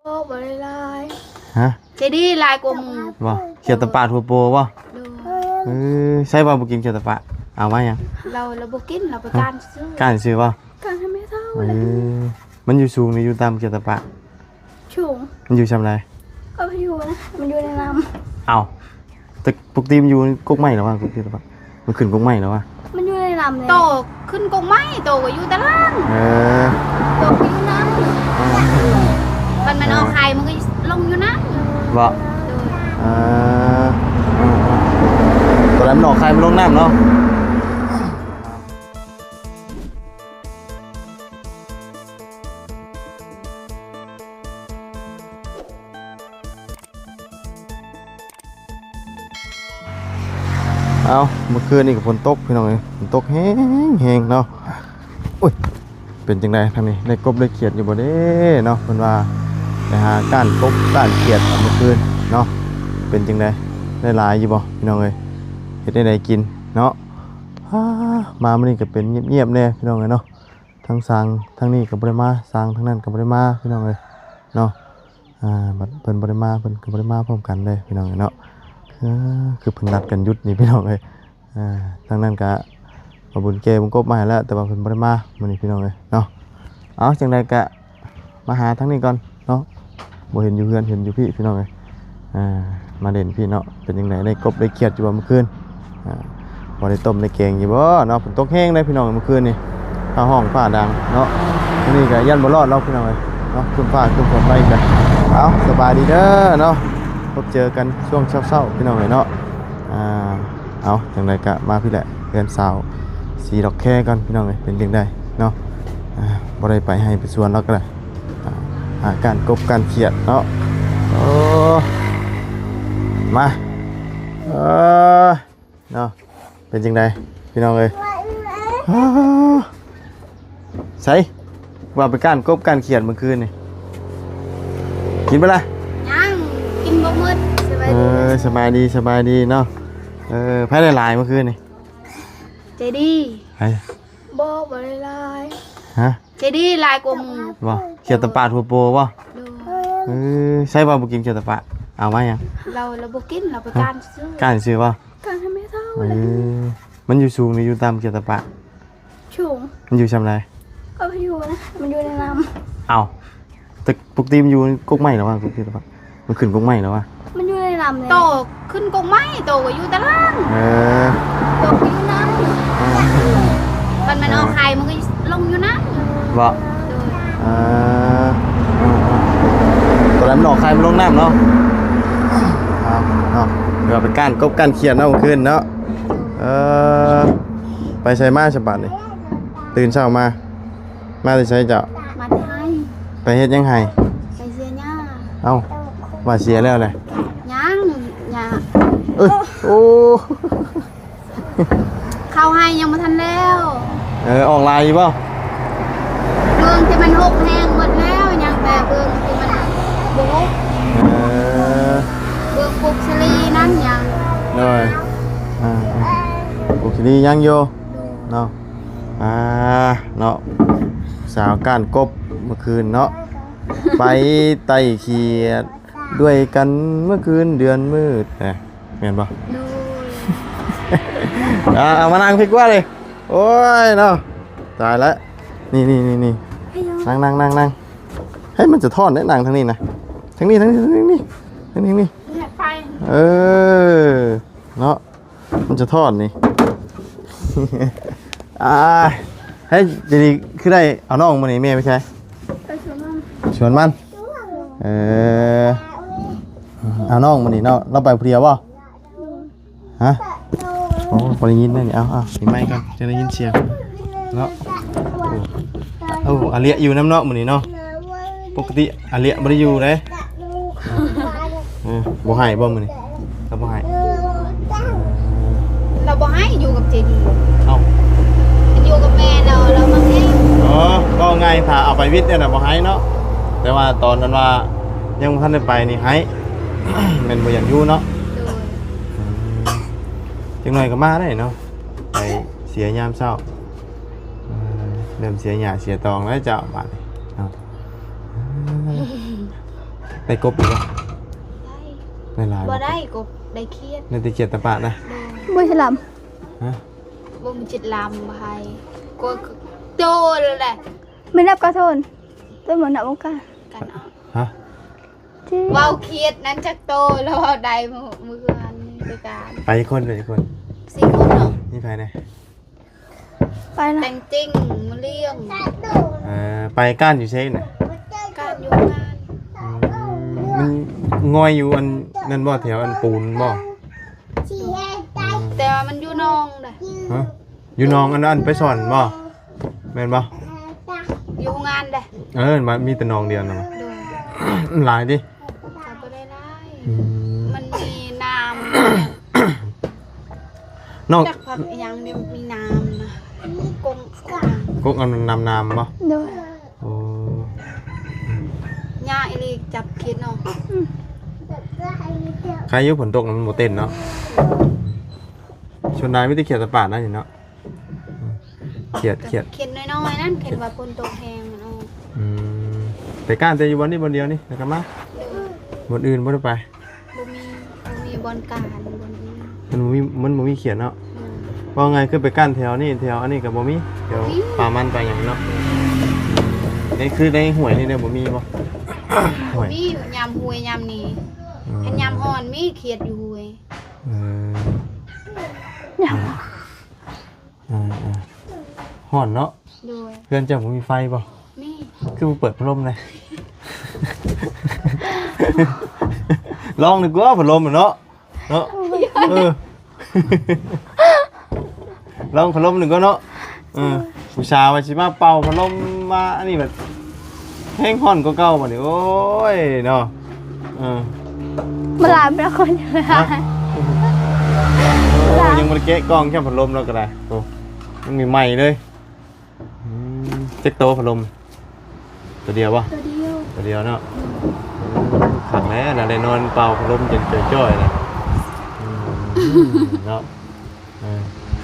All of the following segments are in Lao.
ບໍ່ ບໍ່ໄດ້ຫຼາຍ. ຮະ? ໃຈດີຫຼາຍກວ່າໝູ່. ບໍ່? ຂຽດຕະປາດຫົວໂປບໍ່? ໂດຍ. ເອີ ໃສວ່າບໍ່ກິນຂຽດຕະປາດ? ເອົາມາຫຍັງ? ລາວ ລາວບໍ່ກິນ ລາວໄປ ຮະ? ກ້ານຊື່. ກ້ານຊື່ບໍ່? ກ້ານໃຫ້ແມ່ເຖົ້າ. ເອີ ມັນຢູ່ສູງຫຼືຢູ່ຕ່ຳຂຽດຕະປາດ? ສູງ. ມັນຢູ່ຊ່ຳໃດ? ກໍຢູ່ນະ ມັນຢູ່ໃນນ້ຳ. ເອົ້າ ແຕ່ປົກກະຕິມັນຢູ່ກົກໄມ້ແລ້ວວ່າ ກົກໄມ້ແລ້ວວ່າ ມັນຂຶ້ນກົກໄມ້ແລ້ວວ່າ ມັນຢູ່ໃນນ້ຳເລີຍ. ໂຕຂຶ້ນກົກໄມ້ ໂຕກໍຢູ່ຕາລ່າງ. ເອີ ໂຕກໍຢູ່ນ້ຳ. ເອີ ຄັນມັນອອກໄຂ່ ມັນກໍລົງຢູ່ນ້ຳ. ບໍ່? ໂດຍ. ເອີ ເອີ ເອີ ຕອນນັ້ນມັນອອກໄຂ່ ມັນລົງນ້ຳເນາະ. ເອົ້າ ເມື່ອຄືນນີ້ກໍຝົນຕົກພີ່ນ້ອງເອີຍ ຝົນຕົກແຮງໆເນາະ. ໂອ້ຍ ເປັນຈັ່ງໃດທາງນີ້ ໄດ້ກົບໄດ້ຂຽດຢູ່ບໍ່ເດ້ເນາະ? ເພິ່ນວ່າໄດ້ຫາກ້ານກົບກ້ານຂຽດເມື່ອຄືນເນາະ. ເປັນຈັ່ງໃດ ໄດ້ຫຼາຍຢູ່ບໍ່ພີ່ນ້ອງເອີຍ? ເຮັດແນວໃດກິນເນາະ? ອາ ມາມື້ນີ້ກໍເປັນງຽບໆແດ່ພີ່ນ້ອງເອີຍເນາະ. ທັງຊ່າງທາງນີ້ກໍບໍ່ໄດ້ມາ ຊ່າງທາງນັ້ນກໍບໍ່ໄດ້ມາພີ່ນ້ອງເອີຍເນາະ. ອ່າ ບັດເພິ່ນບໍ່ໄດ້ມາ ເພິ່ນກໍບໍ່ໄດ້ມາພ້ອມກັນເດ້ພີ່ນ້ອງເອີຍເນາະ. ຄື ຄືເພິ່ນນັດກັນຢຸດນີ້ພີ່ນ້ອງເອີຍ. ອ່າ ທາງນັ້ນກະ ບ່າວບຸນແກ່ວົງກົບມາໃຫ້ແລ້ວ ແຕ່ວ່າເພິ່ນບໍ່ໄດ້ມາມື້ນີ້ພີ່ນ້ອງເອີຍເນາະ. ເອົາ ຈັ່ງໃດກະມາຫາທາງນີ້ກ່ອນເນາະ. ບໍ່ເຫັນຢູ່ເຮືອນ ເຫັນຢູ່ພີ້ພີ່ນ້ອງເອີຍ. ອ່າ ມາເຫຼັ້ນພີ້ເນາະ. ເປັນຈັ່ງໃດ ໄດ້ກົບໄດ້ຂຽດຢູ່ບໍ່ມື້ຄືນ? ອ່າ ພໍໄດ້ຕົ້ມໄດ້ແກງຢູ່ບໍ່ເນາະ? ຝົນຕົກແຮງເດ້ພີ່ນ້ອງ ມື້ຄືນນີ້ ຟ້າຮ້ອງຟ້າດັງເນາະ. ມື້ນີ້ກໍຢ້ານບໍ່ລອດແລ້ວພີ່ນ້ອງເອີຍເນາະ ຄຶ້ມຟ້າຄຶ້ມຝົນມາອີກແລ້ວ. ເອົາ ສະບາຍດີເດີເນາະ ພົບເຈີກັນຊ່ວງເຊົ້າໆ ພີ່ນ້ອງເອີຍເນາະ. ອ່າ ເອົາ ຈັ່ງໃດກໍມາພີ້ແຫຼະ ເຮືອນສາວສີດອກແຄກ່ອນພີ່ນ້ອງເອີຍ. ເປັນຈັ່ງໃດເນາະ? ອ່າ ບໍ່ໄດ້ໄປໄຮ່ໄປສວນດອກກໍໄດ້ ອ່າ ຫາການກົບການຂຽດເນາະ. ໂອ້ ມາ ເອີ ເນາະ ເປັນຈັ່ງໃດພີ່ນ້ອງເອີຍ? ອ້າ ໃສ ວ່າໄປກ້ານກົບກ້ານຂຽດມື້ຄືນນີ້ ກິນບໍ່ລະ? ຍັງ ກິນບໍ່ໝົດ. ສະບາຍດີ ເອີ ສະບາຍດີ ສະບາຍດີເນາະ. ເອີ ໃຜໄດ້ຫຼາຍມື້ຄືນນີ້? ໃຈດີ. ໃຜ? ບໍ່ ບໍ່ໄດ້ຫຼາຍ. ຮະ? ໃຈດີຫຼາຍກວ່າໝູ່. ບໍ່? ຂຽດຕະປາດຫົວໂປບໍ່? ໂດຍ. ເອີ ໃສວ່າບໍ່ກິນຂຽດຕະປາດ? ເອົາມາຫຍັງ? ລາວ ລາວບໍ່ກິນ ລາວໄປ ຮະ? ກ້ານຊື່. ກ້ານຊື່ບໍ່? ກ້ານໃຫ້ແມ່ເຖົ້າ. ເອີ ມັນຢູ່ສູງຫຼືຢູ່ຕ່ຳຂຽດຕະປາດ? ສູງ. ມັນຢູ່ຊ່ຳໃດ? ກໍຢູ່ນະ ມັນຢູ່ໃນນ້ຳ. ເອົ້າ ແຕ່ປົກກະຕິມັນຢູ່ກົກໄມ້ແລ້ວວ່າ ກົກໄມ້ແລ້ວວ່າ ມັນຂຶ້ນກົກໄມ້ແລ້ວວ່າ ມັນຢູ່ໃນນ້ຳເລີຍ. ໂຕຂຶ້ນກົກໄມ້ ໂຕກໍຢູ່ຕາລ່າງ. ເອີ ໂຕກໍຢູ່ນ້ຳ. ເອີ ຄັນມັນອອກໄຂ່ ມັນກໍລົງຢູ່ນ້ຳ. ບໍ່? ໂດຍ. ເອີ ເອີ ເອີ ຕອນນັ້ນມັນອອກໄຂ່ ມັນລົງນ້ຳເນາະ. ເອົາ ເອົາ ເພື່ອໄປກ້ານກົບກ້ານຂຽດເນາະ ມື້ຄືນເນາະ. ເອີ ໄປໃສມາສະບາດນີ້? ຕື່ນເຊົ້າມາ ມາແຕ່ໃສເຈົ້າ? ມາແຕ່ໄຮ່. ໄປເຮັດຫຍັງໄຮ່? ໄປເສຍຫຍ້າ. ເອົ້າ ວ່າເສຍແລ້ວແຫຼະ? ຍັງ ຫຍ້າ ເອີຍ ໂອ້ ເຂົ້າໄຮ່ຍັງບໍ່ທັນແລ້ວ. ເອີ ອອກຫຼາຍຢູ່ບໍ່? ເບື້ອງທີ່ມັນຮົກແຫ້ງໝົດແລ້ວ ຍັງແຕ່ເບື້ອງທີ່ມັນບໍ່ຮົກ. ເອີ ເບື້ອງປຸກສາລີນັ້ນຍັງ. ໂດຍ ອ່າ ປຸກສາລີຍັງຢູ່ເນາະ. ອ່າ ເນາະ ສາວກ້ານກົບເມື່ອຄືນເນາະ ໄປໄຕ່ຂຽດດ້ວຍກັນເມື່ອຄືນເດືອນມືດ ແມ່ນບໍ່? ໂດຍ. ອ່າ ເອົາມານັ່ງພີ້ກວ່າເລີຍ. ໂອ້ຍເນາະ ຕາຍລະ ນີ້ໆໆ ນັ່ງໆໆ ໃຫ້ມັນສະທ້ອນໄດ້ ນັ່ງທາງນີ້ນະ ທາງນີ້ ທາງນີ້ ທາງນີ້ ທາງນີ້ ເອີ ເນາະ. ມັນສະທ້ອນນີ້ ອ່າ ເຮີ້ຍ ຈະດີຄືໄດ້ເອົານ້ອງມື້ນີ້ແມ່ໄປໃສ? ໄປສວນມັນ. ສວນມັນ ເອີ ເອົານ້ອງມື້ນີ້ເນາະ ລາວໄປຜູ້ດຽວບໍ່? ຮະ? ໂອ້ ບໍ່ໄດ້ຍິນເດ້ນີ້. ເອົາ ເອົາ ປີໃໝ່ກ່ອນ ຈັ່ງໄດ້ຍິນສຽງເນາະ. ໂອ້ ອາເລຍຢູ່ນຳເນາະມື້ນີ້ເນາະ. ປົກກະຕິອາເລຍບໍ່ໄດ້ຢູ່ເດ້. ເອີ ບໍ່ໃຫ້ບໍ່ມື້ນີ້? ລາວບໍ່ໃຫ້ ລາວບໍ່ໃຫ້ຢູ່ກັບເຈດີ. ເອົ້າ ຢູ່ກັບແມ່ລາວ ລາວມັກແຮງ. ອໍ ເວົ້າງ່າຍ ຖ້າເອົາໄປວິດນີ້ນະບໍ່ໃຫ້ເນາະ ແຕ່ວ່າຕອນນັ້ນວ່າຍັງບໍ່ທັນໄດ້ໄປນີ້ໃຫ້ ແມ່ນບໍ່ຢາກຢູ່ເນາະ. ໂດຍ. ອືມ ຈັກໜ້ອຍກໍມາໄດ້ເນາະ ໄປເສຍຍາມເຊົ້າ. ເອີ ເລີ່ມເສຍຫຍ້າເສຍຕອງແລ້ວເຈົ້າບາດນີ້ເນາະ. ເອີ ໄດ້ກົບຢູ່ບໍ່? ໄດ້ ໄດ້ຫຼາຍບໍ່? ບໍ່ໄດ້ກົບ ໄດ້ຂຽດ ໄດ້ແຕ່ຂຽດຕາປາດນະ. ໂດຍ ບໍ່ສະຫຼຳ ຮະ ບໍ່ມີຈິດລຳໃຫ້ ກໍໂຕແລ້ວແຫຼະ. ແມ່ນນັບກະໂທນ ໂຕບໍ່ນັບອົງການ ກັນເອົາ ຮະ ເວົ້າຂຽດນັ້ນຈັກໂຕ ແລ້ວເວົ້າໄດ້ມື້ ມື້ວານນີ້ໄປການ ໄປຈັກຄົນ? ໄປຈັກຄົນ? ສີ່ຄົນເນາະ. ມີໃຜແດ່? ໄປນະ ແຕ່ງຈິງ ມາລ້ຽງ ເອີ ໄປກ້ານຢູ່ໃສນະ? ກ້ານຢູ່ງານ. ອືມ ມັນງ່ອຍຢູ່ອັນນັ້ນບໍ່ ແຖວອັນປູນບໍ່? ອືມ ແຕ່ວ່າມັນຢູ່ໜອງເດ້. ຮະ ຢູ່ໜອງອັນ ອັນໄປສອນບໍ່? ແມ່ນບໍ່? ຢູ່ງານເດ້. ເອີ ມັນມີແຕ່ໜອງດຽວນັ້ນ. ໂດຍ ຫຼາຍຕິ? ກໍບໍ່ໄດ້ຫຼາຍ. ອືມ ມັນມີນ້ຳ ນອກ ຈັກຜັກອີ່ຫຍັງນີ້ ມີນ້ຳນະ ກົງ ກົງ ກົງອັນນ້ຳໆບໍ່? ໂດຍ ໂອ້ ຍາກອີ່ຫຼີ ຈັບຂຽດເນາະ. ອືມ ໃຄຢູ່ຝົນຕົກມັນບໍ່ເຕັ້ນເນາະ. ສ່ວນຫຼາຍມີແຕ່ຂຽດຕາປາດນະນີ້ເນາະ. ຂຽດ ຂຽດ ຂຽດນ້ອຍໆນັ້ນ ເຫັນວ່າຝົນຕົກແຮງມັນອອກ. ອືມ ໄປກ້ານແຕ່ຢູ່ບ່ອນນີ້ບ່ອນດຽວນີ້ ແລ້ວກໍມາ. ໂດຍ ບ່ອນອື່ນບໍ່ໄດ້ໄປ? ບໍ່ມີ ບໍ່ມີບ່ອນກ້ານບ່ອນອື່ນ. ມັນບໍ່ມີ ມັນບໍ່ມີຂຽດເນາະ. ໂດຍ ເວົ້າງ່າຍຄືໄປກ້ານແຖວນີ້ ແຖວອັນນີ້ກໍບໍ່ມີ ແຖວ ບໍ່ມີ ປ່າມັນໄປຫຍັງເນາະ. ໃນ ຄືໃນຫ້ວຍນີ້ແນວບໍ່ມີບໍ່? ຫ້ວຍ ບໍ່ມີ. ຍາມຫ້ວຍຍາມນີ້. ອືມ ຄັນຍາມຮ້ອນມີຂຽດຢູ່ຫ້ວຍ. ເອີ ຍາມ ອ່າໆ ຮ້ອນເນາະ. ໂດຍ ເຮືອນເຈົ້າບໍ່ມີໄຟບໍ່? ມີ. ຄືບໍ່ເປີດພັດລົມແດ່? ລອງດີກວ່າພັດລົມເນາະ ເນາະ. ເອີ ລອງພັດລົມໜຶ່ງກ່ອນເນາະ. ເອີ ອຸດສ່າວ່າຊິມາເປົ່າພັດລົມມາ ອັນນີ້ແບບແຮງຮ້ອນກວ່າເກົ່າບັດນີ້. ໂອ້ຍເນາະ. ເອີ ມາຫຼາຍແລ້ວຄົນ. ຮະ? ໂອ້ ຍັງບໍ່ໄດ້ແກະກ່ອງແຄ່ພັດລົມແລ້ວກໍໄດ້. ໂອ້ ຍັງໃໝ່ໆເລີຍ. ອືມ ຈັກໂຕພັດລົມ? ຕົວດຽວບໍ່? ຕົວດຽວ ຕົວດຽວເນາະ. ອືມ ຄັກແຫຼະນະ ໄດ້ນອນເປົ່າພັດລົມເຢັນຈ່ອຍໆນະ. ອືມ ເນາະ. ເອີ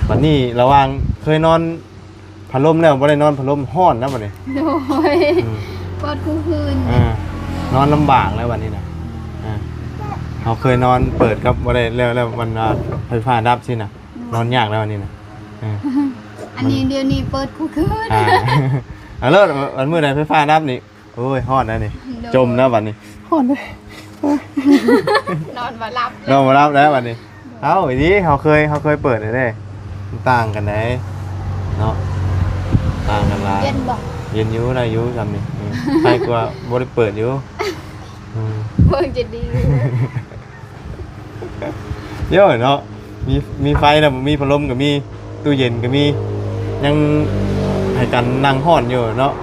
ບັດນີ້ລະຫວ່າງເຄີຍນອນພັດລົມແລ້ວ ບໍ່ໄດ້ນອນພັດລົມ ຮ້ອນນະບັດນີ້. ໂດຍ ອືມ ເປີດຄູ່ຄືນ. ເອີ ນອນລຳບາກແລ້ວບັດນີ້ນະ. ເອີ ເຮົາເຄີຍນອນເປີດກັບບໍ່ໄດ້ ແລ້ວ ແລ້ວມັນ ອ່າ ໄຟຟ້າດັບຊີ້ນະ. ນອນຍາກແລ້ວອັນນີ້ນະ. ເອີ ອັນນີ້ ມັນ ດຽວນີ້ເປີດຄູ່ຄືນ. ອ່າ ເອົາໂລດ ວັນມື້ໃດໄຟຟ້າດັບນີ້ ໂອ້ຍ ຮອດແລ້ວນີ້. ໂດຍ ຈົມແລ້ວບັດນີ້. ຮອດເລີຍ. ນອນບໍ່ຫຼັບ ນອນບໍ່ຫຼັບແລ້ວບັດນີ້. ເອົ້າ ອີ່ດີ ເຮົາເຄີຍ ເຮົາເຄີຍເປີດແລ້ວເດ້. ມັນຕ່າງກັນໃດເນາະ ຕ່າງກັນຫຼາຍ. ເຢັນບໍ່? ເຢັນຢູ່ ໄດ້ຢູ່ຊ່ຳນີ້. ອືມ ໄຄກວ່າບໍ່ໄດ້ເປີດຢູ່. ອືມ ເບິ່ງຈະດີ. ໂອ້ຍເນາະ ມີ ມີໄຟນະ ມີພັດລົມກໍມີ ຕູ້ເຢັນກໍມີ ຍັງໃຫ້ກັນນັ່ງຮ້ອນຢູ່ເນາະ.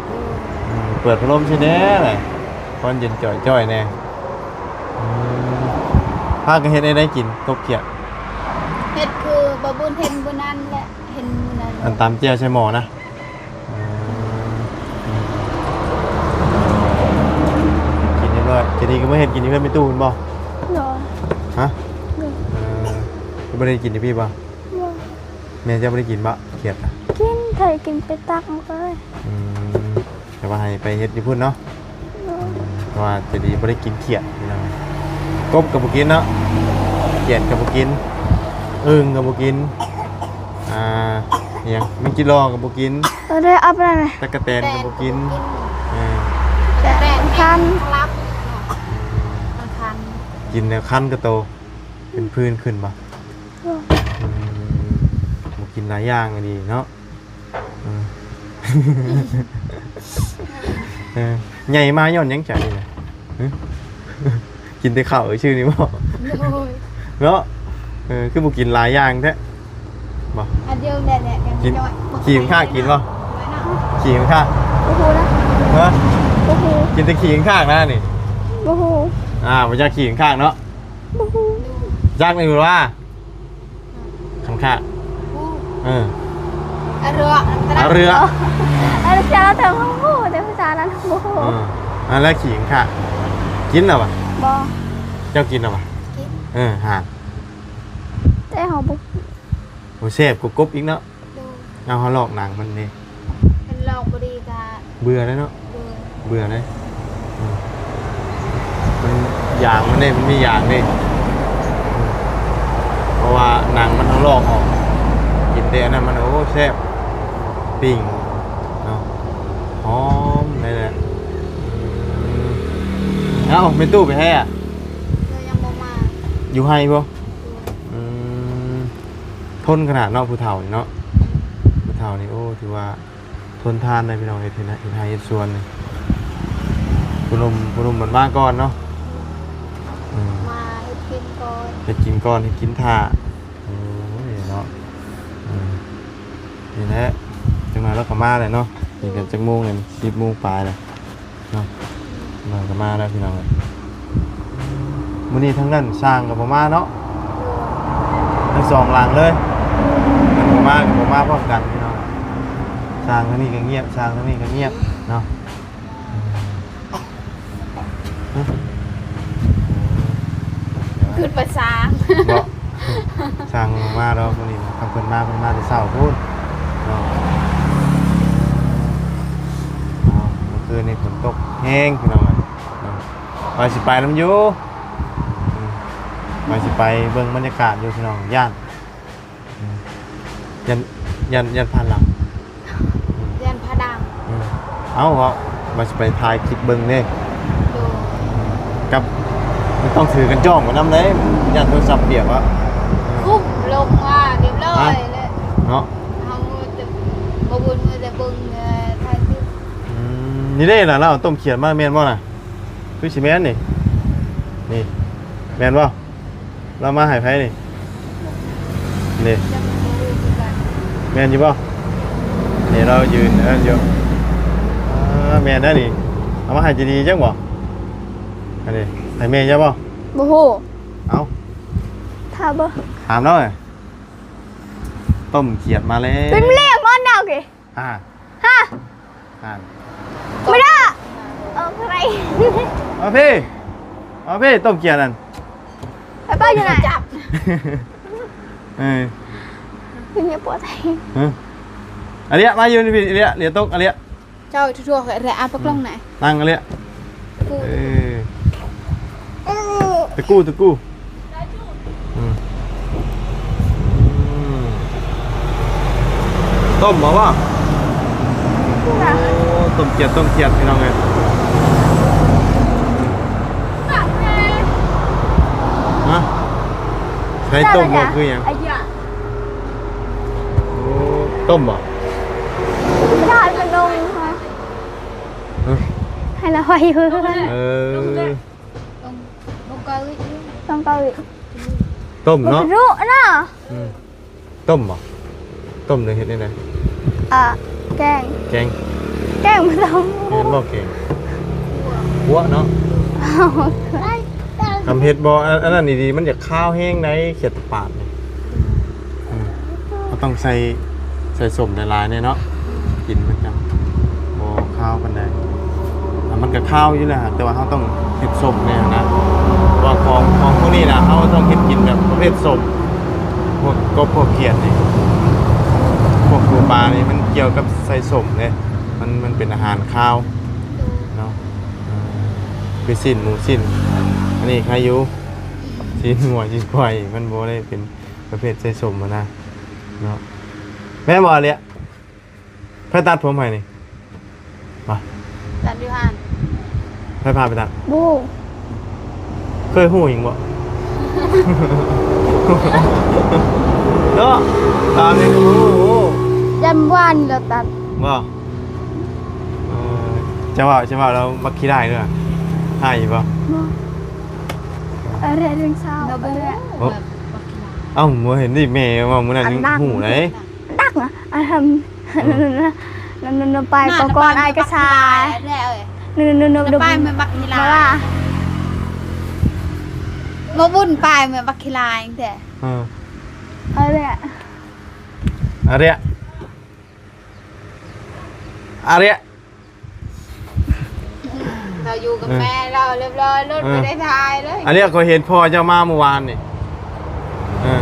ອືມ ເປີດພັດລົມຊິແດ່ແຫຼະ ຄວາມເຢັນຈ່ອຍໆແດ່. ອືມ ພາກັນເຮັດແນວໃດກິນ ກົບຂຽດ? ເຮັດຄືບໍ່ບຸນເຫັນມື້ນັ້ນແຫຼະ ເຫັນມື້ນັ້ນ ອັນຕຳແຈ່ວໃສ່ໝໍ້ນະ. ເອີ ກິນຮຽບຮ້ອຍ. ຈະດີກໍມາເຮັດກິນຢູ່ເຮືອນແມ່ຕູ້ພຸ້ນບໍ່? ໂດຍ. ຮະ? ໂດຍ. ເອີ ກໍບໍ່ໄດ້ກິນຢູ່ພີ້ບໍ່? ບໍ່. ແມ່ເຈົ້າບໍ່ໄດ້ກິນບໍ່? ຂຽດນະ. ກິນ ໃຜກິນໄປຕັກມາກໍໄດ້. ອືມ ແຕ່ວ່າໃຫ້ໄປເຮັດຢູ່ພຸ້ນເນາະ. ໂດຍ. ເພາະວ່າຈະດີບໍ່ໄດ້ກິນຂຽດ ພີ່ນ້ອງ. ກົບກໍບໍ່ກິນເນາະ ຂຽດກໍບໍ່ກິນ ອຶ່ງກໍບໍ່ກິນ ອ່າ ອີ່ຫຍັງ ແມງຈີ່ລໍກໍບໍ່ກິນ. ເອີ ໄດ້ເອົາໄປແລ້ວນະ. ຕັກກະແຕນກໍບໍ່ກິນ. ເອີ ແຕ່ມັນຄັນ ມັນຄັນ ກິນແລ້ວຄັນກະໂຕ ເປັນ ອືມ ผื่ນຂຶ້ນບໍ່? ໂດຍ. ອືມ ບໍ່ກິນຫຼາຍຢ່າງອີ່ຫຼີເນາະ. ເອີ ເອີ ໃຫຍ່ມາຍ້ອນຫຍັງຈະນີ້ນະ? ຫຶ ກິນແຕ່ເຂົ້າຊື່ນີ້ບໍ່? ໂດຍ. ເນາະ ເອີ ຄືບໍ່ກິນຫຼາຍຢ່າງແທ້ບໍ່? ອັນດຽວແຫຼະ ກິນ ຂີ້ຂ້າກິນບໍ່? ຂີ້ຂ້າ ບໍ່ຮູ້ນະ. ຮະ? ບໍ່ຮູ້. ກິນແຕ່ຂີ້ຂ້ານະນີ້? ບໍ່ຮູ້. ອ່າ ບໍ່ຈັກຂີ້ຂ້າເນາະ? ບໍ່ຮູ້. ຈັກນີ້ວ່າ ຄັນຄາກ ເອີ ອະເຣາະ ອະເຣາະ ອັນນັ້ນເຈົ້າເຖິງຮູ້ ແຕ່ພາສານັ້ນບໍ່ຮູ້. ເອີ ອັນແລ້ວຂີ້ຂ້າກ ກິນແລ້ວຫວາ? ບໍ່. ເຈົ້າກິນແລ້ວຫວາ? ກິນ. ເອີ ຫາ ແຕ່ເຮົາບໍ່ ໂອ້ ແຊບກວ່າກົບອີກເນາະ. ໂດຍ. ເອົາ ເຮົາລອກໜັງມັນເດ້ ຄັນລອກບໍ່ດີກະເບື່ອແລ້ວເນາະ. ໂດຍ. ເບື່ອເດ້ ອືມ ມັນ ຢາງມັນເດ້ ມັນມີຢາງເດ້ ເພາະວ່າໜັງມັນເຮົາລອກອອກ ກິນແຕ່ອັນນັ້ນມັນ ໂອ້ ແຊບ ປີ້ງເນາະ ຫອມໄດ້ແຫຼະ. ເອົ້າ ແມ່ຕູ້ໄປໃສອະ? ເຂົາຍັງບໍ່ມາ ຢູ່ໄຮ່ບໍ່? ອືມ ທົນຂະໜາດເນາະ ຜູ້ເຖົ້ານີ້ເນາະ ຜູ້ເຖົ້ານີ້ ໂອ້ ຖືວ່າ ທົນທານໄດ໋ພີ່ນ້ອງ ເຮັດ ເຮັດ ເຮັດໄຮ່ເຮັດສວນນີ້ ຜູ້ໜຸ່ມ ຜູ້ໜຸ່ມເພິ່ນມາກ່ອນເນາະ ອືມ ມາເຮັດກິນກ່ອນ ເຮັດກິນກ່ອນ ເຮັດກິນຖ້າ ໂອ້ຍເນາະ ອືມ ນີ້ແຫຼະ ຈັກໜ່ອຍລາວກໍມາແຫຼະເນາະ ນີ້ກໍຈັກໂມງແລ້ວ ສິບໂມງປາຍແລ້ວ ເນາະ ມາກໍມາແລ້ວພີ່ນ້ອງເອີຍ ມື້ນີ້ທາງນັ້ນຊ່າງກໍບໍ່ມາເນາະ ທັງສອງຫຼັງເລີຍ ເພິ່ນບໍ່ມາກໍບໍ່ມາພ້ອມກັນພີ່ນ້ອງ ຊ່າງທາງນີ້ກໍງຽບ ຊ່າງທາງນີ້ກໍງຽບເນາະ ຄືວ່າຊ່າງ ເນາະ ຊ່າງມາດອກມື້ນີ້ ຄັນເພິ່ນມາ ເພິ່ນມາແຕ່ເຊົ້າພຸ້ນເນາະ ເອົາ ເມື່ອຄືນນີ້ຝົນຕົກແຮງພີ່ນ້ອງເອີຍເນາະ ວ່າຊິໄປນຳຢູ່ ອືມ ວ່າຊິໄປເບິ່ງບັນຍາກາດຢູ່ພີ່ນ້ອງ ຢ້ານ ອືມ ຢ້ານ ຢ້ານ ຢ້ານພາດຫຼັງ ຢ້ານພາດດັງ ອືມ ເອົ້າ ເວົ້າວ່າຊິໄປຖ່າຍຄລິບເບິ່ງເດ້ ໂດຍ ກັບ ມັນຕ້ອງຖືກັນຈ້ອງໄປນຳເດ້ ຢ້ານໂທລະສັບປຽກອະ ຄຸ້ມລົງມາຮຽບຮ້ອຍແລ້ວເນາະ ເຮົາແຕ່ບໍ່ບຸນ ມີແຕ່ເບິ່ງ ເອີ ຖ່າຍຄລິບ ອືມ ນີ້ເດ້ນະ ລາວເອົາຕົ້ມຂຽດມາແມ່ນບໍ່ນະ? ຄືຊິແມ່ນນີ້ ນີ້ ແມ່ນບໍ່? ລາວມາໃຫ້ໃຜນີ້? ນີ້ ແມ່ນຢູ່ບໍ່? ນີ້ລາວຢືນອັນນັ້ນຢູ່ ອ່າ ແມ່ນແລ້ວນີ້ ເອົາມາໃຫ້ເຈດີຈັງບໍ່? ອັນນີ້ ໃຫ້ແມ່ເຈົ້າບໍ່? ບໍ່ຮູ້ ເອົ້າ ຖ້າເບິ່ງ ຖາມລາວ ຕົ້ມຂຽດມາແລ້ວ ເປັນເລກມັນດາວເກ ອ່າ ຮະ ອ່າ ບໍ່ໄດ້ ເອົາໃສ່ ເອົາພີ້ ເອົາພີ້ ຕົ້ມຂຽດນັ້ນ ໄປປ້າຢູ່ໃນ ຈັບ ເອີ ຄືເມຍປົວໄທ ຮະ ອາເລຍ ມາຢູ່ນີ້ພີ້ ອາເລຍ ເລຍຕົກ ອາເລຍ ເຈົ້າທົ່ວໆ ແລະ ອາ ປາກລ້ອງນະ ນັ່ງ ອາເລຍ ເອີ ຕະກູ້ ຕະກູ້ ອືມ ອືມ ຕົ້ມບໍ່ວະ? ໂອ້ ຕົ້ມຂຽດ ຕົ້ມຂຽດ ພີ່ນ້ອງເອີຍ ຮະ ໃສ່ຕົ້ມບໍ່ ຄືຫຍັງ? ໂອ້ ຕົ້ມບໍ່? ຍາດມັນລົງ ຮະ ໃຫ້ລະໄວ້ ເອີ ຕົ້ມເນາະ ອືມ ຕົ້ມບໍ່? ຕົ້ມຫຼືເຮັດແນວໃດ? ອ່າ ແກງ ແກງ ແກງບໍ່ຕ້ອງ ແມ່ນບໍ່ແກງ? ຂົ້ວເນາະ ທຳເຮັດບໍ່? ອັນ ອັນນັ້ນດີໆ ມັນຢາກຄາວແຮງໃດ ຂຽດຕະປາດນີ້ ອືມ ເຮົາຕ້ອງໃສ່ ໃສ່ສົ້ມຫຼາຍໆແດ່ເນາະ ກິນມັນຈັ່ງບໍ່ຄາວປານໃດ ອ່າ ມັນກໍຄາວຢູ່ແລ້ວ ແຕ່ວ່າເຮົາຕ້ອງເຮັດສົ້ມແດ່ຫັ້ນນະ ເພາະວ່າຂອງ ຂອງພວກນີ້ນະ ເຮົາຕ້ອງເຮັດກິນແບບປະເພດສົ້ມ ພວກກົບ ພວກຂຽດນີ້ ພວກປູປານີ້ ມັນກ່ຽວກັບໃສ່ສົ້ມເດ້ ມັນ ມັນເປັນອາຫານຄາວເນາະ ເອີ ຄືຊີ້ນໝູ ຊີ້ນ ອັນນີ້ໃຄຢູ່ ຊີ້ນງົວ ຊີ້ນຄວາຍ ມັນບໍ່ໄດ້ເປັນ ປະເພດໃສ່ສົ້ມຫັ້ນນະ ເນາະ ແມ່ນບໍ່ອາເລຍ? ໃຜຕັດຜົມໃຫ້ນີ້? ມາ ຕັດຢູ່ຫັ້ນ ໃຜພາໄປຕັດ? ບໍ່ ເຄີຍຮູ້ຫຍັງບໍ່? ເນາະ ຕາມນີ້ກໍບໍ່ຮູ້ ຢ້ານວານລະຕັດ ບໍ່? ເອີ ຈະເວົ້າ ຈະເວົ້າລາວບັກຂີ້ຮ້າຍເດີ ຮ້າຍຢູ່ບໍ່? ບໍ່ ອາເລຍເລື່ອງເຊົ້າ ລາວບໍ່ຮູ້ ເອົ້າ ບໍ່ເຫັນຕິ ແມ່ເວົ້າມື້ນັ້ນຍັງຮູ້ໄດ໋ ດັກນະ ອາທຳ ເອີ ນະ ນະ ນະ ນະ ໄປ ນະ ກ່ອນ ນະ ໄປ ອ້າຍກະຊາຍ ນະ ນະ ນະ ນະ ໄປ ແມ່ນບັກຂີ້ລ້າຍ ບໍ່ບຸນໄປ ແມ່ນບັກຂີ້ລ້າຍແທ້ ເອີ ອາເລຍ ອາເລຍ ອາເລຍ ລາວຢູ່ກັບແມ່ລາວຮຽບຮ້ອຍ ລົດບໍ່ໄດ້ຖ່າຍເລີຍ ອັນນີ້ຂ້ອຍເຫັນພໍ່ເຈົ້າມາມື້ວານນີ້ ເອີ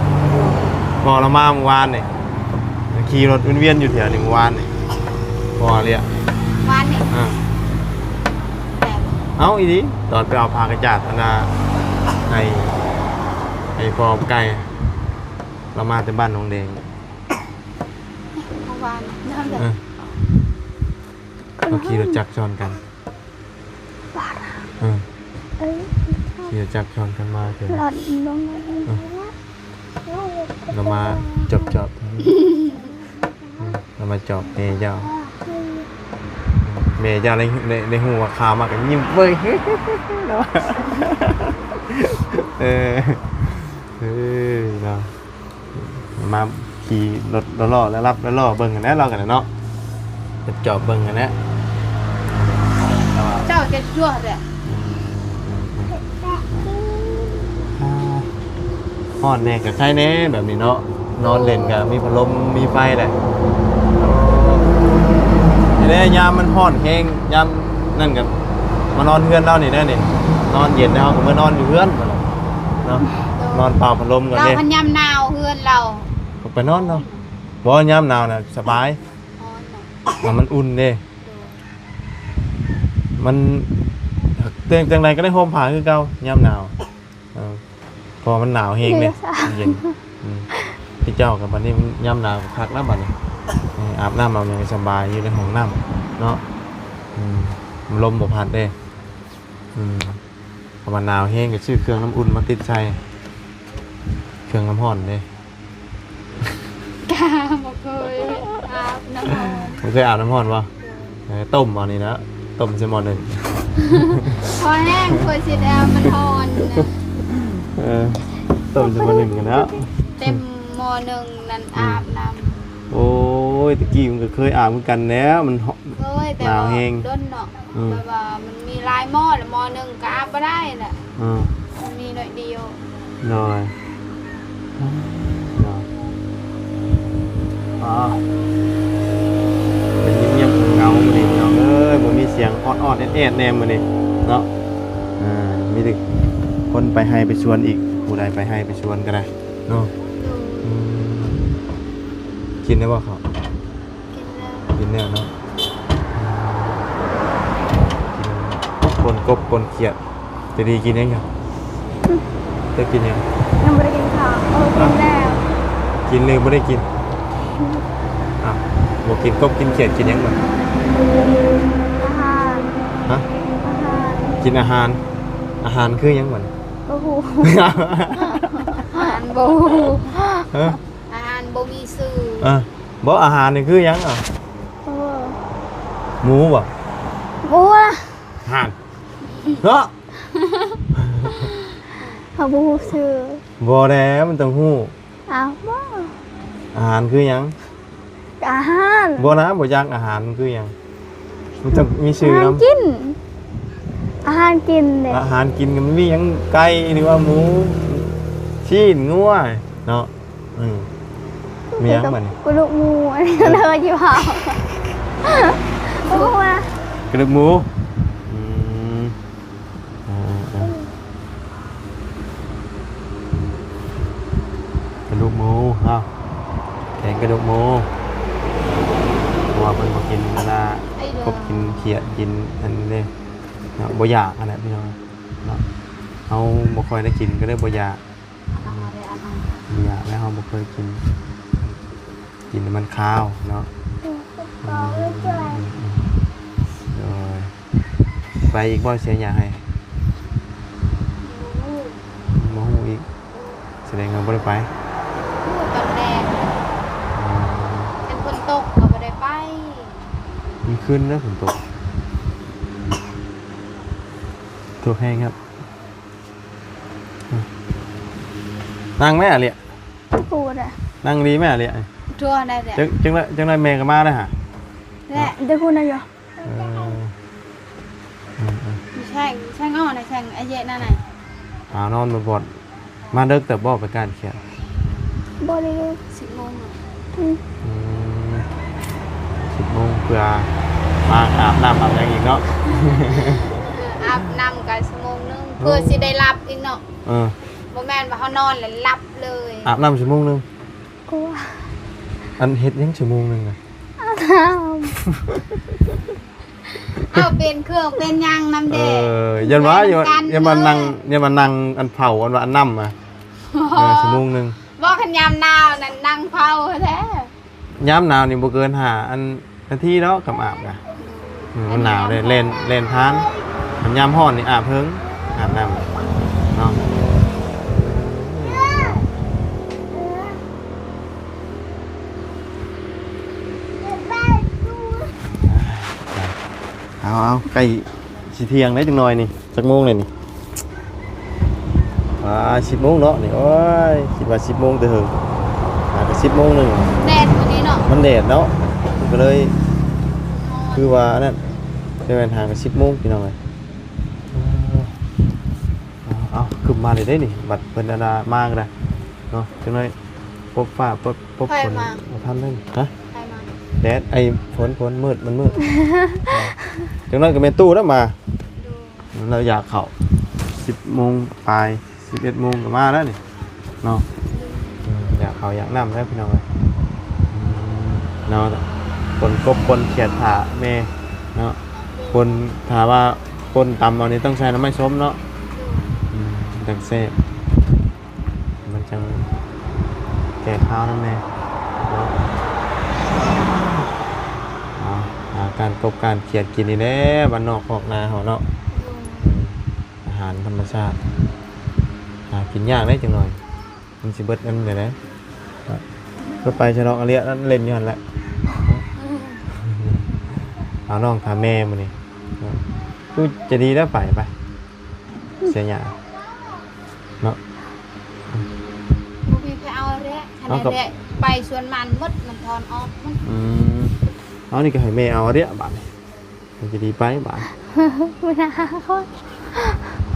ພໍ່ລາວມາມື້ວານນີ້ ຂີ່ລົດວຽນໆຢູ່ແຖວນີ້ມື້ວານນີ້ ພໍ່ອາເລຍ ວານນີ້ ເອີ ແຕ່ ເອົ້າ ອີ່ຫຼີ ຕອນໄປເອົາຜ້າກະຈາດຫັ້ນນະ ໃຫ້ ໃຫ້ພໍ່ໄກ່ ລາວມາແຕ່ບ້ານໜອງແດງ ເມື່ອວານນັ້ນແຫຼະ ເອີ ເຮົາຂີ່ລົດຈັກຊ້ອນກັນ ເອີ ຂີ່ລົດຈັກຊ້ອນກັນມາເທື່ອ ເອີ ລາວມາຈອບໆ ລາວມາຈອບແມ່ເຈົ້າ ແມ່ເຈົ້າໄດ້ ໄດ້ ໄດ້ຮູ້ວ່າຂ່າວມາກໍຍິ້ມເວີຍ ເອີ ເອີ ເນາະ ມາຂີ່ລົດຫຼໍ່ໆ ແລ້ວລັບຫຼໍ່ໆ ເບິ່ງຫັ້ນແຫຼະ ລາວກໍໄດ້ເນາະ ຈອບເບິ່ງຫັ້ນແຫຼະ ແຕ່ວ່າ ເຈົ້າເຈັດຊົ່ວແຫຼະ ອືມ ອືມ ອືມ ອືມ ອ່າ ຮ້ອນແດ່ກໍໄຄແດ່ແບບນີ້ເນາະ ນອນເຫຼັ້ນກໍມີພັດລົມມີໄຟແຫຼະ ນີ້ແຫຼະ ຍາມມັນຮ້ອນແຮງ ຍາມນັ້ນກໍມານອນເຮືອນລາວນີ້ແດ່ນີ້ ນອນເຢັນແລ້ວເຮົາກໍມານອນຢູ່ເຮືອນເນາະ ນອນເປົ່າພັດລົມກັນເດ້ ລາວພັດຍາມໜາວເຮືອນລາວ ກໍໄປນອນເນາະ ບໍ່ ຍາມໜາວນະສະບາຍ ມັນອຸ່ນເດ້ ມັນ ແຕ່ ຈັ່ງໃດກໍໄດ້ໂຮມຜ້າຄືເກົ່າຍາມໜາວ ເອີ ເພາະວ່າມັນໜາວແຮງເດ້ ເຢັນ ອືມ ຄືເຈົ້າກັບບັດນີ້ ຍາມໜາວກໍຄັກແລ້ວບັດນີ້ ເອີ ອາບນ້ຳອາບຫຍັງສະບາຍ ຢູ່ໃນຫ້ອງນ້ຳເນາະ ອືມ ລົມບໍ່ພັດເດ້ ອືມ ຄັນວ່າໜາວແຮງກໍຊື້ເຄື່ອງນ້ຳອຸ່ນມາຕິດໃສ່ ເຄື່ອງນ້ຳຮ້ອນເດ້ ກະບໍ່ເຄີຍອາບນ້ຳຮ້ອນ ບໍ່ເຄີຍອາບນ້ຳຮ້ອນບໍ່? ເອີ ຕົ້ມເອົານີ້ນະ ຕົ້ມໃສ່ໝໍ້ໜຶ້ງ ພໍແຮງ ເພື່ອຊິໄດ້ເອົາມັນຮ້ອນນະ ເອີ ຕົ້ມໃສ່ໝໍ້ໜຶ້ງຫັ້ນແຫຼະ ເຕັມໝໍ້ໜຶ້ງນັ້ນ ອືມ ອາບນ້ຳ ໂອ້ຍ ແຕ່ກີ້ມັນກໍເຄີຍອາບຄືກັນແຫຼະ ມັນ ເຄີຍ ແຕ່ວ່າດົນເນາະ ອືມ ແບບວ່າມັນມີຫຼາຍໝໍ້ ແລ້ວໝໍ້ໜຶ່ງກໍອາບບໍ່ໄດ້ແຫຼະ ອືມ ມັນມີໜ້ອຍດຽວ ໂດຍ ເນາະ ອໍ ເປັນງຽບໆ ເຫງົາໆ ມື້ນີ້ພີ່ນ້ອງເອີຍ ບໍ່ມີສຽງອອດໆ ແອດໆ ແດ່ມື້ນີ້ເນາະ ເອີ ມີແຕ່ຄົນໄປໄຮ່ໄປສວນອີກ ຜູ້ໃດໄປໄຮ່ໄປສວນກໍໄດ້ເນາະ ໂດຍ ອືມ ກິນໄດ້ບໍ່ເຂົ້າ? ກິນແລ້ວ ກິນແລ້ວເນາະ ອືມ ກິນປົນກົບປົນຂຽດ ຈະດີກິນຫຍັງຢູ່? ເຈົ້າກິນຫຍັງ? ຍັງບໍ່ໄດ້ກິນເຂົ້າ ເອີ ກິນແລ້ວ ກິນຫຼືບໍ່ໄດ້ກິນ? ອ້າວ ບໍ່ກິນກົບກິນຂຽດ ກິນຫຍັງບັດ? ອາຫານ ຮະ? ອາຫານ ກິນອາຫານ ອາຫານຄືຫຍັງບັດ? ບໍ່ຮູ້ ອາຫານບໍ່ຮູ້ ຮະ? ອາຫານບໍ່ມີຊື່ ເອີ ບໍ່ ອາຫານນີ້ຄືຫຍັງ? ອາ ເອີ ໝູບໍ່? ໝູລະ ຫ່ານ ເນາະ ເຮົາບໍ່ຮູ້ຊື່ ບໍ່ແດ່ ມັນຕ້ອງຮູ້ ອ້າວ ບໍ່ ອາຫານຄືຫຍັງ? ອາຫານ ບໍ່ນະ ບໍ່ຈັກ ອາຫານມັນຄືຫຍັງ? ມັນຕ້ອງມີຊື່ນຳ ອາຫານກິນ ອາຫານກິນເດ້ ອາຫານກິນກໍມັນມີຫຍັງ ໄກ່ ຫຼືວ່າໝູ ຊີ້ນ ງົວ ເນາະ ອືມ ມີຫຍັງບັດນີ້? ກະດູກໝູ ອັນນີ້ເລີຍຢູ່ເຮົາ ບໍ່ຮູ້ວ່າ ກະດູກໝູ ອືມ ເອີໆໆ ກະດູກໝູເນາະ ແກງກະດູກໝູ ເພາະວ່າເພິ່ນບໍ່ກິນອັນນ່າ ກົບກິນຂຽດ ກິນອັນນີ້ເດ້ເນາະ ບໍ່ຢາກຫັ້ນແຫຼະພີ່ນ້ອງເນາະ ເຮົາບໍ່ຄ່ອຍໄດ້ກິນກໍເລີຍບໍ່ຢາກ ບໍ່ຢາກແລ້ວ ເຮົາບໍ່ເຄີຍກິນ ກິນແລ້ວມັນຄາວເນາະ ອືມ ໂດຍ ໄປອີກບໍ່? ເສຍຫຍ້າໃຫ້ ບໍ່ຮູ້ ບໍ່ຮູ້ອີກ ສະແດງວ່າບໍ່ໄດ້ໄປ ຮູ້ຕອນແລງ ອືມ ຄັນຝົນຕົກກໍບໍ່ໄດ້ໄປ ມັນຄືນເດີຝົນຕົກ ຕົກແຮງຄັບ ນັ່ງແມ່ອາເລຍ ບໍ່ໄດ້ ນັ່ງດີແມ່ອາເລຍ ທົ່ວໄດ້ແຫຼະ ຈັ່ງ ຈັ່ງ ຈັ່ງໃດແມ່ກໍມາແລ້ວຫາ ແຫຼະ ເດີພຸ້ນນະຢູ່ ເອີ ອືມໆ ແຊງ ແຊງອ້ອນ ແຊງອາເຢນະ ຫາວນອນບໍ່ບອດ ມາເດິກແຕ່ບໍ່ໄປການຂຽດ ບໍ່ໄດ້ເດີ ສິບໂມງ ອືມ ອືມ ສິບໂມງ ເພື່ອມາອາບນ້ຳອາບຫຍັງອີກເນາະ ເອີ ອາບນ້ຳກໍຊົ່ວໂມງໜຶ່ງ ເອີ ເພື່ອຊິໄດ້ຫຼັບອີກເນາະ ເອີ ບໍ່ແມ່ນວ່າເຮົານອນແລ້ວຫຼັບເລີຍ ອາບນ້ຳຊົ່ວໂມງໜຶ່ງ ກົວ ອັນເຮັດຫຍັງຊົ່ວໂມງໜຶ່ງນະ? ອາບນ້ຳ ເອົາເປັນເຄື່ອງເປັນຫຍັງນຳເດ້. ເອີ ຢ້ານວ່າ ໄປນຳກັນ ຢ້ານວ່ານັ່ງ ເອີ ຢ້ານວ່ານັ່ງອັນເຜົາ ອັນວ່າອັນນຳອະ. ເອີ ຊົ່ວໂມງໜຶ່ງ. ບໍ່ ຄັນຍາມໜາວນັ້ນນັ່ງເຜົາແທ້. ຍາມໜາວນີ້ບໍ່ເກີນຫ້າອັນນາທີດອກ ກຳອາບນະ. ເອີ ມັນໜາວເດ້ ແລ່ນ ແລ່ນຜ່ານ. ຄັນຍາມຮ້ອນນີ້ອາບເຫິງ ອາບນ້ຳເນາະ. ເອົາ ເອົາ ໃກ້ຊິທ່ຽງແລ້ວຈັກໜ່ອຍນີ້. ຈັກໂມງແລ້ວນີ້? ອ່າ ສິບໂມງເນາະນີ້. ໂອ້ຍ ຄິດວ່າສິບໂມງແຕ່ເຫິງ ຫາກະສິບໂມງໜຶ່ງ. ແດດມື້ນີ້ເນາະ ມັນແດດເນາະ ມັນກະເລີຍຄືວ່າອັນນັ້ນ. ແຕ່ແມ່ນຫາກະສິບໂມງພີ່ນ້ອງເອີຍ. ເອົາ ຄຶມມາເລີຍເດ້ນີ້ ບັດເພິ່ນອັນນ່າມາກະໄດ້ເນາະ. ຈັກໜ່ອຍປົບຟ້າປົບ ປົບຝົນ ບໍ່ທັນເລີຍ. ຮະ? ແດດ ໄອ້ ຝົນ ຝົນ ມືດ ມັນມືດ. ຈັກໜ່ອຍກະແມ່ຕູ້ແລ້ວມາ. ລາວຢາກເຂົ້າ ສິບໂມງປາຍ ສິບເອັດໂມງກະມາແລ້ວນີ້ເນາະ. ອືມ ຢາກເຂົ້າຢາກນ້ຳແລ້ວພີ່ນ້ອງເອີຍ. ອືມ ເນາະ ປົນກົບປົນຂຽດຖ້າແມ່ເນາະ. ປົນ ຖ້າວ່າປົນຕຳເອົານີ້ຕ້ອງໃສ່ໜໍ່ໄມ້ສົ້ມເນາະ. ອືມ ຈັ່ງແຊບ ມັນຈັ່ງແກ້ຄາວນຳແດ່ເນາະ. ເອົາ ຫາການກົບການຂຽດກິນນີ້ແຫຼະ ບ້ານນອກຄອກນາເຮົາເນາະ. ອືມ ອາຫານທຳມະຊາດ ຫາກິນຍາກເດ້ຈັກໜ່ອຍ ມັນຊິເບິດອັນນີ້ແຫຼະ. ກໍໄປຊະເນາະ ອາເລຍນັ້ນເຫຼັ້ນຢູ່ຫັ້ນແຫຼະ. ເອົານ້ອງຖາມແມ່ມື້ນີ້ ຄືຈະດີແລ້ວ ໄປ ໄປ ເສຍຫຍ້າເນາະ. ບໍ່ມີໃຜເອົາແຫຼະ ຄັນ ເອົາ ໄປສວນມັນໝົດ ມັນຖອນອອກໝົດ. ອືມ ເອົາ ນີ້ກະໃຫ້ແມ່ເອົາເດະບາດນີ້ ມັນຈະດີໄປບາດ. ມື້ໜ້າ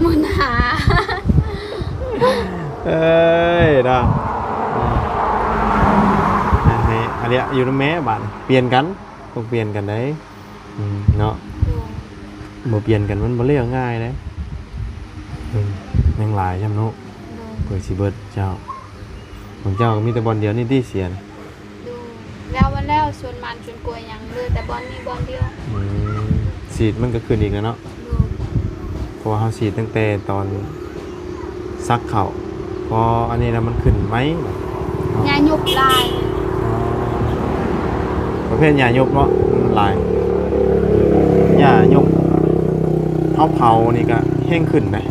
ມື້ໜ້າ ເອີຍເນາະ. ໃຫ້ ໃຫ້ອາເລຍຢູ່ນຳແມ່ບາດນີ້ ປ່ຽນກັນ ຕ້ອງປ່ຽນກັນໄດ໋. ອືມ ເນາະ ໂດຍ ບໍ່ປ່ຽນກັນມັນບໍ່ແລ້ວງ່າຍເດ້. ອືມ ຍັງຫຼາຍຊ້ຳເນາະ. ໂດຍ ເພື່ອຊິເບິດເຈົ້າ ຂອງເຈົ້າກະມີແຕ່ບ່ອນດຽວນີ້ຕິເສຍນະ. ໂດຍ ແລ້ວ ແລ້ວສວນມັນສວນກ້ວຍຫຍັງເຫຼືອແຕ່ບ່ອນນີ້ບ່ອນດຽວ. ອືມ ສີດມັນກະຂຶ້ນອີກແລ້ວເນາະ. ໂດຍ ເພາະວ່າເຮົາສີດຕັ້ງແຕ່ຕອນ ສັກເຂົ້າ ພໍອັນນີ້ລະມັນຂຶ້ນໃໝ່. ຫຍ້າຍຸບຫຼາຍ ອໍ ປະເພດຫຍ້າຍຸບເນາະ ມັນຫຼາຍ. ຫຍ້າຍຸບ ເຮົາເຜົານີ້ກະແຮງຂຶ້ນເດ້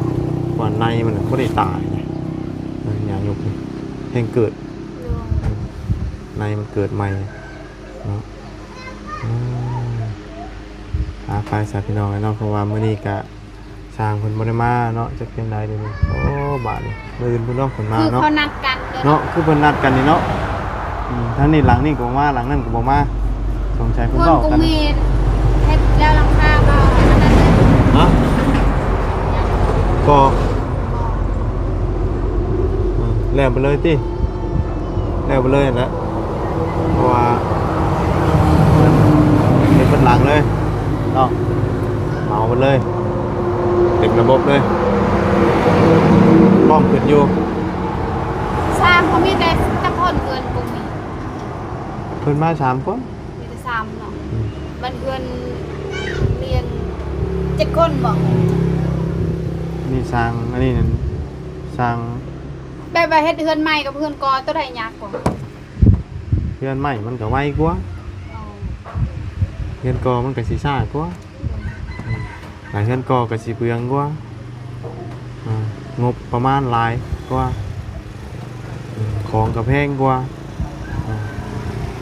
ເພາະວ່າໃນມັນບໍ່ໄດ້ຕາຍເດ້. ຫຍ້າຍຸບນີ້ແຮງເກີດ ໂດຍ ໃນມັນເກີດໃໝ່ເນາະ. ອືມ ອ່າ ໄປຊະພີ່ນ້ອງເອີຍເນາະ ເພາະວ່າມື້ນີ້ກະ ຊ່າງເພິ່ນບໍ່ໄດ້ມາເນາະ ຈັກຈັ່ງໃດດຽວນີ້. ໂອ້ ບາດນີ້ມື້ອື່ນເພິ່ນເນາະ ເພິ່ນມາເນາະ ຄືເຂົານັດກັນເດີ ເນາະ ຄືເພິ່ນນັດກັນນີ້ເນາະ. ອືມ ທາງນີ້ຫຼັງນີ້ກະບໍ່ມາ ຫຼັງນັ້ນກະບໍ່ມາ ສົງໄສເພິ່ນເວົ້າກັນ. ເຮັດແລ້ວຫຼັງຄາບໍ່ ອັນນັ້ນເດີ ຮະ ກໍ ອືມ ແລ້ວໄປເລີຍຕິ ແລ້ວໄປເລີຍຫັ້ນແຫຼະ ເພາະວ່າເຮັດເບິດຫຼັງເລີຍເນາະ ເໝົາເບິດເລີຍ ເຕັມລະບົບເລີຍ ພ້ອມຂຶ້ນຢູ່. ຊ່າງເຂົາມີແຕ່ຈັກຄົນ ເຮືອນກຸ້ງນີ້ ເພິ່ນມາສາມຄົນ ມີແຕ່ສາມເນາະ. ອືມ ບ້ານເຮືອນລຽນເຈັດຄົນບໍ? ມີຊ່າງ ອັນນີ້ນັ້ນ ຊ່າງ ແບບວ່າເຮັດເຮືອນໃໝ່ກັບເຮືອນກໍ່ ໂຕໃດຍາກກວ່າ? ເຮືອນໃໝ່ມັນກະໄວກວ່າ. ອໍ ເຮືອນກໍ່ມັນກະຊິຊ້າກວ່າ. ອືມ ແລະເຮືອນກໍ່ກະຊິເປືອງກວ່າ ອ່າ ງົບປະມານຫຼາຍກວ່າ ອືມ ຂອງກະແພງກວ່າ ອ່າ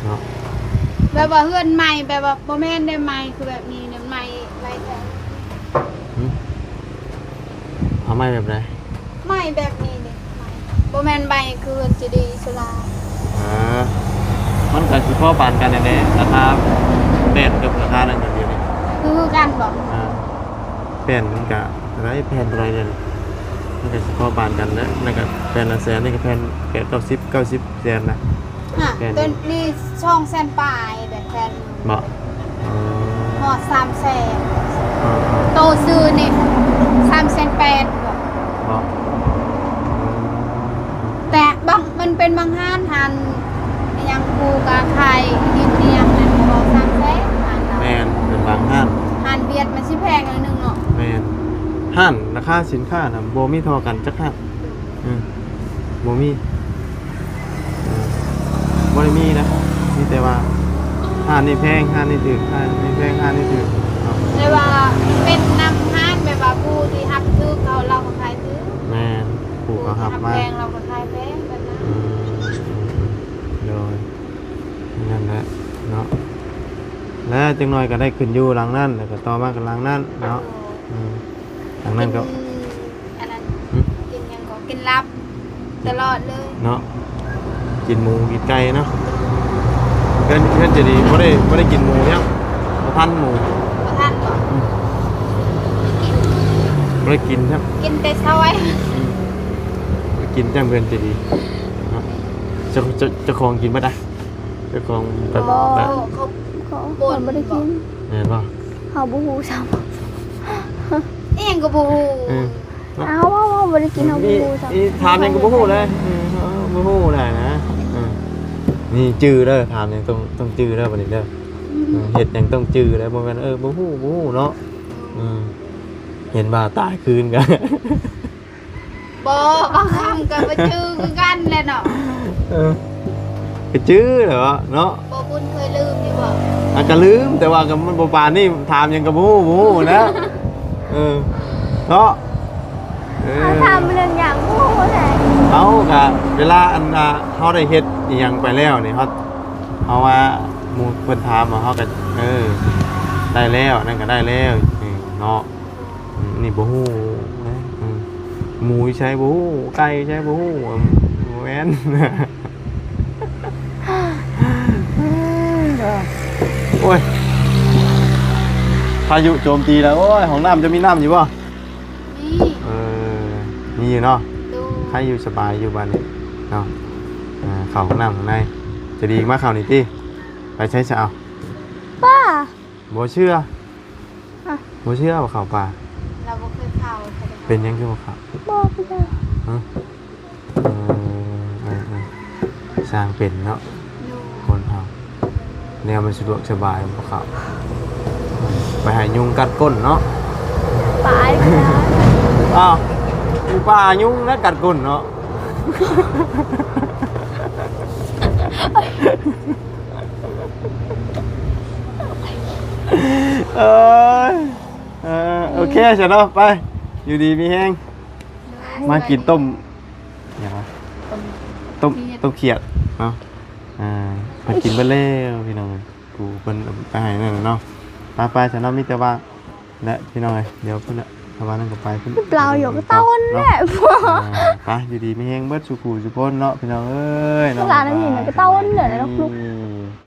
ເນາະ. ແບບວ່າເຮືອນໃໝ່ ແບບວ່າບໍ່ແມ່ນໄດ້ໃໝ່ຄືແບບນີ້ ແນວໃໝ່ໄວແທ້. ຫືມ ເອົາໃໝ່ແບບໃດ? ໄມ້ແບບນີ້ເດ້ ໄມ້ ບໍ່ແມ່ນໄມ້ຄືເຮືອນເຈດີສະຫຼາ. ເອີ ມັນກະຊິພໍປານກັນແດ່ ລາຄາແປ້ນກັບລາຄານັ້ນດຽວນີ້ ຄືກັນບໍ? ອ່າ ແປ້ນມັນກະເທົ່າໃດ ແຜ່ນເທົ່າໃດດຽວນີ້ ມັນກະຊິພໍປານກັນແຫຼະ. ນັ້ນກະແຜ່ນລະແສນ ນີ້ກະແຜ່ນແປດເກົ້າສິບ ເກົ້າສິບ ແສນນະ. ຮະ ແຜ່ນ ໂຕນີ້ສອງແສນປາຍເດ້ ແຜ່ນ ບໍ? ອໍ ຮອດສາມແສນ. ອໍ ໂຕຊື້ນີ້ສາມແສນແປດບໍ? ບໍ? ແຕ່ບາງ ມັນເປັນບາງຮ້ານ ຮ້ານອີ່ຫຍັງ ຜູ້ກະຂາຍດິນອີ່ຫຍັງນັ້ນ ບໍ່ສາມແສນ ຮ້ານລາວ. ແມ່ນ ເປັນບາງຮ້ານ ຮ້ານ ມັນຊິແພງໜ້ອຍໜຶ່ງເນາະ. ແມ່ນ. ຮ້ານລາຄາສິນຄ້ານະ ບໍ່ມີທໍ່ກັນຈັກຮ້ານ. ເອີ ບໍ່ມີ ເອີ ບໍ່ໄດ້ມີນະ ມີແຕ່ວ່າຮ້ານນີ້ແພງ ຮ້ານນີ້ຖືກ ຮ້ານນີ້ແພງ ຮ້ານນີ້ຖືກເນາະ. ແຕ່ວ່າເປັນນຳຮ້ານແບບວ່າຜູ້ທີ່ຮັບຖືກເຂົາ ລາວກໍຂາຍຖືກ. ແມ່ນ. ຜູ້ເຂົາຮັບມາ ຜູ້ທີ່ຮັບແພງ ລາວກໍຂາຍແພງແບບນັ້ນ. ອືມ ໂດຍ ນັ້ນແຫຼະເນາະ. ແລ້ວຈັກໜ່ອຍກໍໄດ້ຂຶ້ນຢູ່ຫຼັງນັ້ນ ແລ້ວກໍຕໍ່ມາກໍຫຼັງນັ້ນເນາະ. ໂດຍ. ອືມ ຫຼັງນັ້ນກໍ ກິນອັນນັ້ນ ຫຶ? ກິນຫຍັງກໍ ກິນລາບຕະຫຼອດເລີຍເນາະ. ກິນໝູກິນໄກ່ເນາະ. ເຮືອນ ເຮືອນເຈດີບໍ່ໄດ້ ບໍ່ໄດ້ກິນໝູຫຍັງ ບໍ່ທັນໝູ. ບໍ່ທັນບໍ? ອືມ ບໍ່ໄດ້ກິນຊ້ຳ. ກິນແຕ່ຊອຍ. ອືມ ບໍ່ໄດ້ກິນຊ້ຳເຮືອນເຈດີເນາະ. ເຈົ້າ ເຈົ້າ ເຈົ້າຂອງກິນເບິດອະ? ເຈົ້າຂອງແບບ ບໍ່ ແບບ ເຂົາ ເຂົາ ເຂົາບໍ່ໄດ້ກິນ. ແມ່ນບໍ່? ເຮົາບໍ່ຮູ້ຊ້ຳ. ອີ່ຫຍັງກໍບໍ່ຮູ້. ເອີ ເຮົາ ເຮົາ ເຮົາບໍ່ໄດ້ກິນ ເຮົາບໍ່ຮູ້ຊ້ຳ. ອີ່ ຖາມຫຍັງກໍບໍ່ຮູ້ເລີຍ. ເອີ ເຮົາບໍ່ຮູ້ໄດ້ນະ. ເອີ ນີ້ຈື່ເດີ ຖາມຫຍັງຕ້ອງ ຕ້ອງຈື່ເດີບັດນີ້ເດີ. ເອີ ເຮັດຫຍັງຕ້ອງຈື່ເດີ ບໍ່ແມ່ນ ເອີ ບໍ່ຮູ້ ບໍ່ຮູ້ເນາະ. ເອີ ເຫັນວ່າຕາຍຄືນກໍ ບໍ່ ບາງຄຳກໍບໍ່ຈື່ຄືກັນແຫຼະເນາະ. ເອີ ກໍຈື່ແຫຼະວະເນາະ. ບໍ່ບຸນເຄີຍລືມຢູ່ບໍ່? ອາ ກໍລືມ ແຕ່ວ່າກໍມັນບໍ່ປານນີ້ ຖາມຫຍັງກໍບໍ່ຮູ້ ບໍ່ຮູ້ນະ. ເອີ ເນາະ. ເອີ ເຮົາຖາມເລື່ອງຫຍັງ ບໍ່ຮູ້ແຫຼະ. ເຮົາກໍເວລາອັນ ອ່າ ເຮົາໄດ້ເຮັດອີ່ຫຍັງໄປແລ້ວນີ້ ເຮົາ ເຮົາວ່າໝູ່ເພິ່ນຖາມວ່າ ເຮົາກໍ ເອີ ໄດ້ແລ້ວ ອັນນັ້ນກໍໄດ້ແລ້ວ ເອີ ເນາະ. ອືມ ນີ້ບໍ່ຮູ້ເດ້. ອືມ ໝູຢູ່ໃສບໍ່ຮູ້ ໄກ່ຢູ່ໃສບໍ່ຮູ້. ອືມ ບໍ່ແມ່ນ. ໂອ້ຍ ພາຍຸໂຈມຕີແລ້ວ. ໂອ້ຍ ຫ້ອງນ້ຳຈະມີນ້ຳຢູ່ບໍ່? ມີ. ເອີ ມີຢູ່ເນາະ. ໂດຍ. ໃຄຢູ່ ສະບາຍຢູ່ບາດນີ້ເນາະ. ອ່າ ເຂົ້າຫ້ອງນ້ຳຂ້າງໃນ. ຈະດີມາເຂົ້ານີ້ຕິ? ໄປໃສຊະເອົາ? ປ້າ ບໍ່ເຊື່ອ. ຮະ? ບໍ່ເຊື່ອວ່າເຂົ້າປ່າ? ລາວບໍ່ເຄີຍເຂົ້າ. ເປັນຫຍັງຄືບໍ່ເຂົ້າ? ບໍ່ຄືກັນ. ຮະ? ເອີ ເອີ ເອີ ຊ່າງເປັນເນາະ. ໂດຍ. ຄົນເຮົາ ແນວມັນສະດວກສະບາຍບໍ່ເຂົ້າ. ໄປໃຫ້ຍຸງກັດກົ້ນເນາະ. ປາຍ. ອ້າວ ຢູ່ປ່າຍຸງນະກັດກົ້ນເນາະ. ເອີຍ ເອີ ໂອເຄຊະເນາະ. ໄປ ຢູ່ດີມີແຮງ. ໂດຍ. ມາກິນຕົ້ມຫຍັງວະ? ຕົ້ມ ຕົ້ມຂຽດ ຕົ້ມຂຽດເນາະ. ອ່າ ເພິ່ນກິນເບິດແລ້ວພີ່ນ້ອງເອີຍ. ຜູ້ເພິ່ນເອົາໄປໃຫ້ນັ້ນເນາະ. ໄປໆຊະເນາະ. ມີແຕ່ວ່າ ແລະ ພີ່ນ້ອງເອີຍ ດຽວພຸ້ນແຫຼະ ຖ້າວ່ານັ້ນກໍໄປພຸ້ນ. ເປົ່າຢູ່ກໍເຕົ້າແຫຼະ. ອ່າ ໄປ ຢູ່ດີມີແຮງເບິດສູ່ຜູ້ສູ່ຄົນເນາະ ພີ່ນ້ອງເອີຍເນາະ. ສານນີ້ກໍເຕົ້າແຫຼະເນາະ.